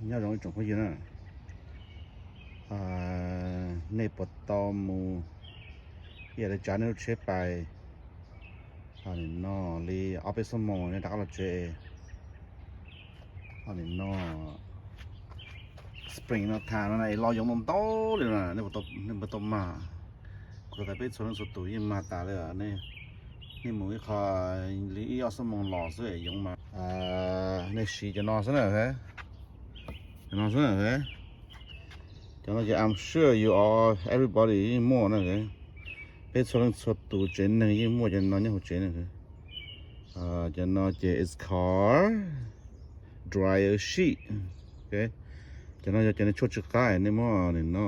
Nyob zoo ib tsoom phooj ywg na, nej puas tau mus ib yam li tsav nej lub tsheb pais, no li ob peb xuab moos nej rov qab los tsev. Nim no spring no tas no es los yoov ntau ntau li no, nej puas tau mag? Kuv tas peb txhua leej txhua tus yeej mag tas li. Nej mus ib qho li ib ob xuab moos los xwb yoov mas. Nej siv cov no xwb na, cov no xwb na. Cov no ces I'm sure you all, everybody yeej muaj na. Peb txhua leej txhua tus tsev neeg yeej muaj cov no nyob hauv tsev na. Cov no ces it's called dryer sheet. Cov no yog cov nej tshuaj tsw qab, nej muab nim no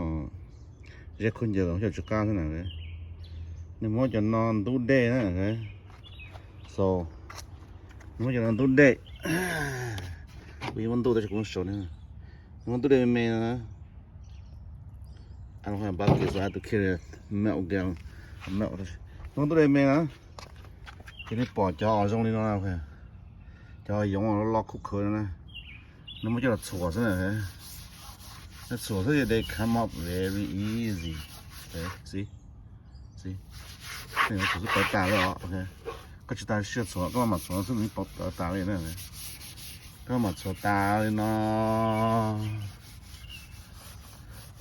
zeb khaub ncaws tshuaj tsw qab xwb na. Nej muab cov no ntub dej na. So, nej muab cov no ntub dej. Kuv yeej muab ntub tab sis kuv saum no. Muab ntub dej me me no. I don't have bucket, so I have to carry a milk gallon. Muab ntub dej me na. Ces nej pom cov zoo li no, cov yoov loj khuj khawv no na, nej muab coj los txhuam xwb na. Nej txhuam xwb ces they come up very easy. See, see, txhuam xwb pawv tas li os. Koj tsis tas siab txhuam, koj mam txhuam xwb nws pawv tas li na. Koj mam txhuam tas li no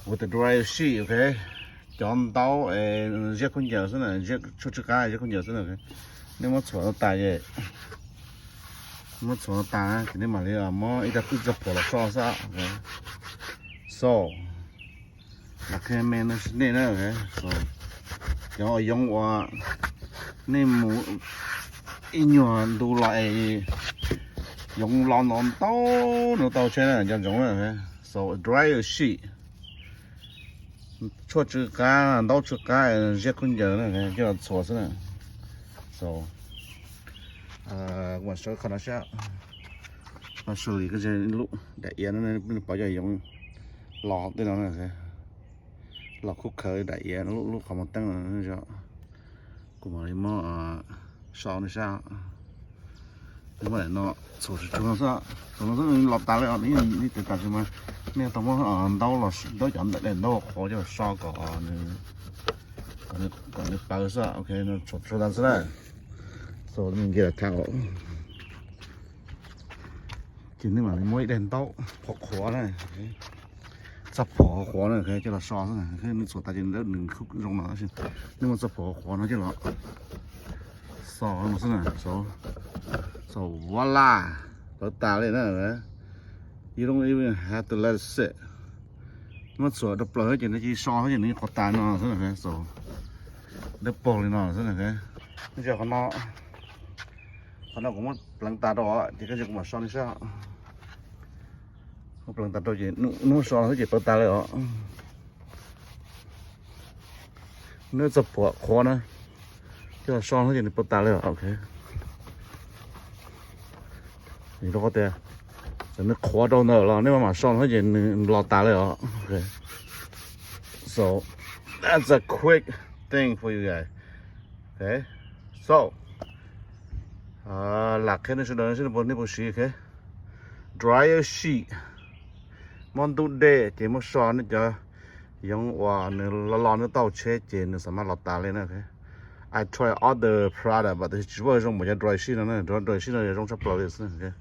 with the dryer sheet, ok. Cov ntaub zeb khaub ncaws xwb na, tshuaj tsw qab zeb khaub ncaws xwb na. Nej muab txhuam tas ces, muab txhuam tas ces nej mam li muab ib tag twj txog phuam los so xwb. So, lam qhia me no nej na. Cov yoov uas nej mus ib nyuag ntu los es yoov los ntau ntau nws tau tsheb na, nco ntsoov na. So dryer sheet, tshuaj tsw qab, ntaub tsw qab, zeb khaub ncaws na, coj los txhuam xwb na. So kuv mam sau qhov no sab, sau li koj lub daim iav no, nej pom cov yoov los tej no na, los khuj khawv daim iav lub qhov muag teeb no. Kuv mam li muab so nej sab. Nej muab daim no txhuam tsuag no xwb, txhuam no xwb los tas li os. Nej tes tas tsis mas nej tau muab ntaub los, ntaub cov daim ntaub qhuav coj los so kom, kom nws pawv xwb. Ok, txhuam tsuag tas xwb na. So let me get a towel. Ces nej mam li muab ib daim ntaub qhuav qhuav na, txog phuam qhuav na, coj los so xwb na. Nej txhuam tas ces nws khuj zoo no tab sis nej muab txog phuam qhuav no coj los so no xwb na. So voila, pawv tas li na. You don't even have to let it sit. Muab txhuam rau plaws xwb ces nws cia li so xwb ces nws qhuav tas no xwb na. So dawb paug li no xwb na. Nej tso qhov no, qhov no kuv muab pleev tas rau ces koj ntsia kuv mam so nej sab. Muab pleev tas rau ces nws muab so xwb ces pawv tas li os. Nws txog phuam qhuav na, coj los so xwb ces nws pawv tas li os. Ok. Rau qhov tias txawm nws qhuav rau ntawd los nej mam mam so xwb ces nws los tas li os. Ok. So that's a quick thing for you guys. Ok. So lam qhia nej sawv daws seb nej puas siv. Ok. Dryer sheet, muab ntub dej ces muab so nej cov yoov uas nws lo lo nws tau tsheb ces nws xav mas los tas li na. Ok. I try other product but tab sis tsis muaj zoo npaum cov dryer sheet no na, dryer sheet no yog zoo tshaj plaws li xwb.